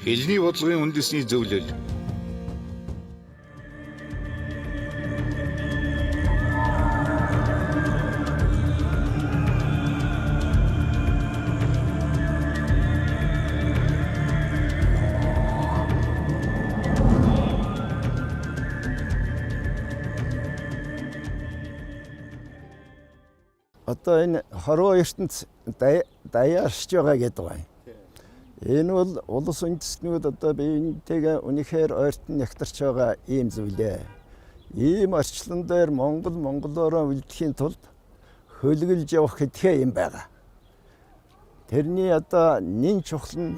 Хэлний бодлогын үндэсний зөвлөл. Одоо энэ хорвоо ертөнц даяаршж байгаа гэдэг байна. Энэ бол улс үндэстнүүд одоо биентэйгээ үнэхээр ойртон нягтарч байгаа ийм зүйлээ. Ийм орчлон дээр Монгол монголоороо үлдэхийн тулд хөлгөлж явах хэдхээ юм байгаа. Тэрний одоо нэн чухал нь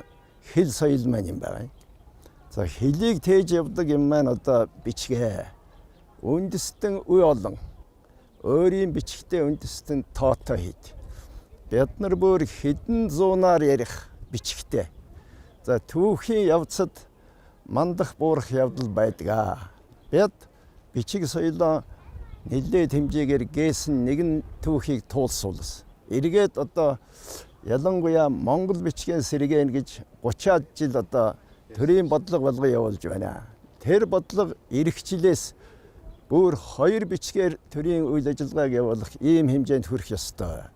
хэл соёл маань юм байгаа. За хэлийг тээж явдаг юм маань одоо бичгээ. Үндэстэн үе олон өөрийн бичгтээ үндэстэн тоотой хэд. Бид нар бүр хэдэн зуунаар ярих бичгтээ. За түүхийн явцад мандах буурах явдал байдаг. Бид бичиг соёлоо нэлээд хэмжээгээр гээсэн нэгэн түүхийг туулсуулсан. Эргээд одоо ялангуяа Монгол бичгийн сэргээн гэж 30-аад жил одоо төрийн бодлого болгон явуулж байна. Тэр бодлого ирэх жилээс бүр хоёр бичгээр төрийн үйл ажиллагааг явуулах ийм хэмжээнд хүрэх ёстой.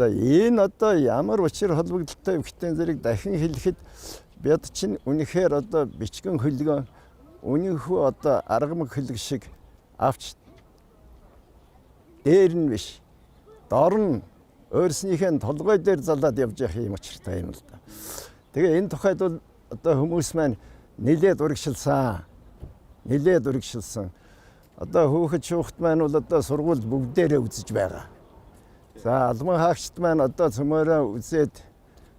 За энэ одоо ямар учир холбогдолтой вэ зэрэг дахин хэлэхэд бид чинь үнэхээр одоо бичгэн хөлгөө үнэнхүү одоо аргамаг хөлөг шиг авч дээр нь биш дор нь өөрснийхээ толгой дээр залаад явж явах юм учиртай юм л да. Тэгээ энэ тухайд бол одоо хүмүүс маань нилээд урагшилсан. Нилээд урагшилсан. Одоо хүүхэд шүүхт маань бол одоо сургуульд бүгдээрээ үзэж байгаа. За алман хаагчд маань одоо цөмөөрөө үзээд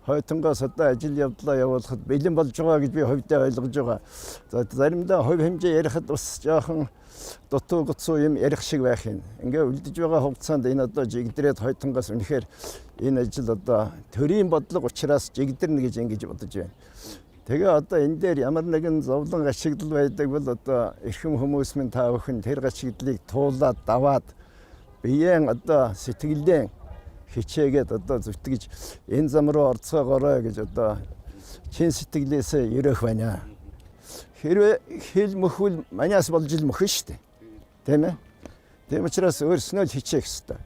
хойтонгоос одоо ажил явдлаа явуулахад бэлэн болж байгаа гэж би хувьдаа ойлгож байгаа. За заримдаа хувь хэмжээ ярихад бас жоохон дутуу гоцуу юм ярих шиг байх юм. Ингээ үлдэж байгаа хугацаанд энэ одоо жигдрээд хойтонгоос үнэхээр энэ ажил одоо төрийн бодлого учраас жигдэрнэ гэж ингэж бодож байна. Тэгээ одоо энэ дээр ямар нэгэн зовлон гашигдал байдаг бол одоо эрхэм хүмүүс минь та бүхэн тэр гашигдлыг туулаад даваад биеэн одоо сэтгэлдээ хичээгээд одоо зүтгэж энэ зам руу орцоогоорой гэж одоо чин сэтгэлээсээ ерөөх байна. Хэрвээ хэл мөхвөл манаас болж ил мөхөн шүү дээ. Тийм ээ? Тийм учраас өөрснөө л хичээх ёстой.